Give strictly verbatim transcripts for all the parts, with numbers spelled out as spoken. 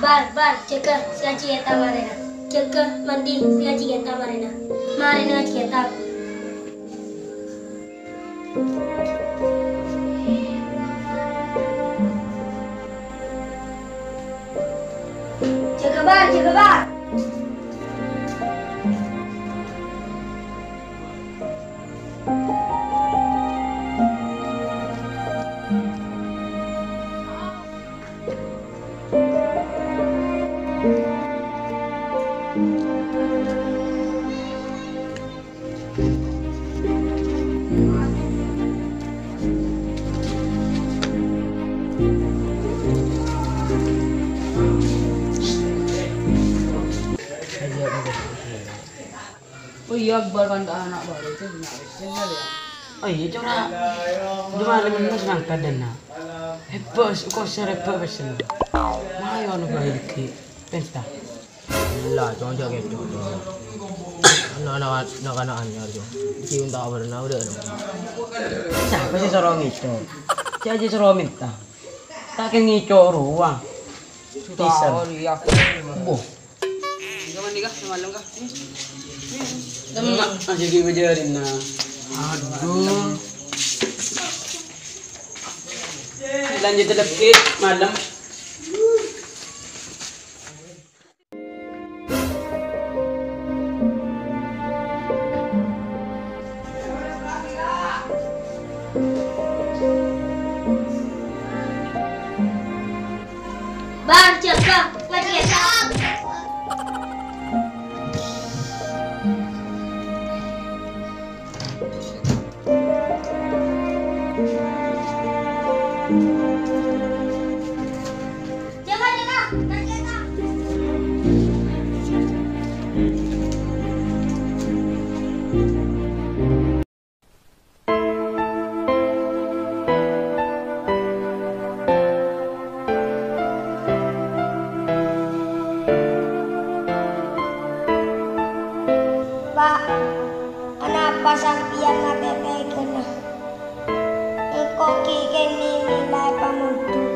Bar, Bar, jâgâ sè ngajhi kètab marèna. Jâgâ mandi sè ngajhi kètab marèna. Marèna ngajhi kètab. Jâgâ, Bar, jâgâ, Bar. Oh iyâ, Akbar kan ana' bâru, Cong, na' pèssèna, yâ. Oh iyâ, Cong, na'. Dâ' malem nèka sè ngangkat, dâ' na'. Hebbâ', kosèr hebbâ' pèssèna. Mayu anu bâi lagi. Pèsta. Ella, Cong, jâ' kèto, Cong. Na'-, na'-, na'-, na'-kana' anyar, Cong. Iki unta' bârna udah, Cong. Sapa sè soro ngèto? Sè ajâ soro mènta. Ta' kèngèco rowa. Pisan. Sorry, ya. Boh. Enggak mandi kah? Malem kah? Demak aja dibajarin, nah. Aduh. Lanjut lagi malem. Bang, jâgâ, lagi ya. Jâgâ, jâgâ, lagi ya. Pa', anapa sampèyan matè tèghâna? Engko' ghi' kènè' mèla èpamondhuk.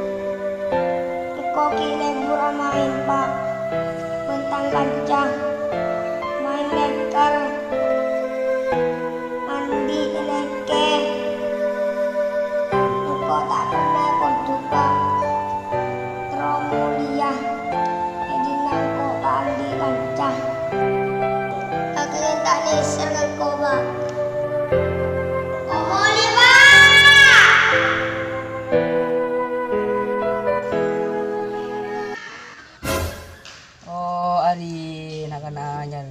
Engko' ghi' lebur amaèn, Pa', bân tang kanca. Maèn lèkèr. Andi' èlèkè. Engko' ta' pernah èpondhuk, Pa'. Terro molèya. È dinna' engko' ta' andi' kanca. Kakè ta' nèser ka engko', Pa'. Omolè, Pa'! Oh, arè na'-kana' anyar.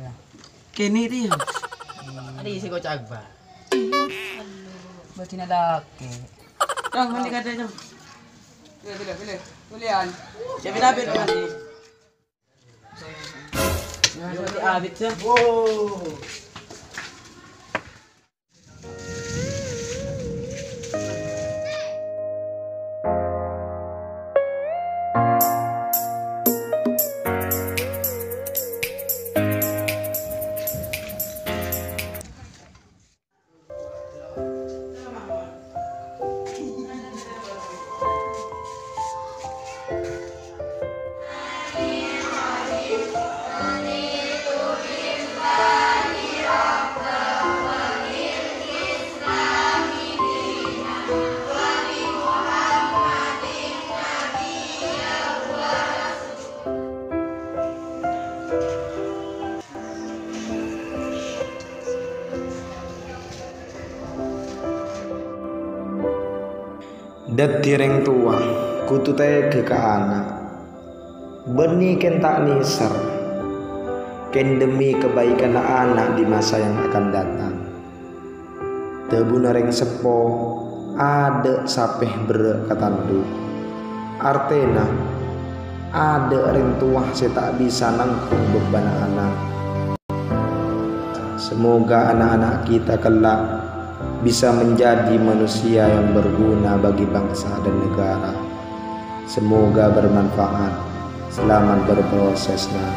Kènè' tèya. Arè sè koca' Akbar. Bâdina lakè. Cong, mandi kadhâ', Cong. Pilih, pilih, pilih. Pilihan. Siapin abit, Cong. Abit, Cong. Wow. Dhâddhi rèng towa kodhu tèghâ ka ana'. Bânnè kèng ta' nèser, kèng demi kebaikanna ana' di masa yang akan datang. Dhâbuna rèng seppo, "Adâ' sapè berrâ' ka tandu'." Artèna, adâ' rèng towa sè ta' bisa nangghung bebbhânna ana'. Semoga anak-anak kita kelak bisa menjadi manusia yang berguna bagi bangsa dan negara. Semoga bermanfaat. Selamat berproses, Nak.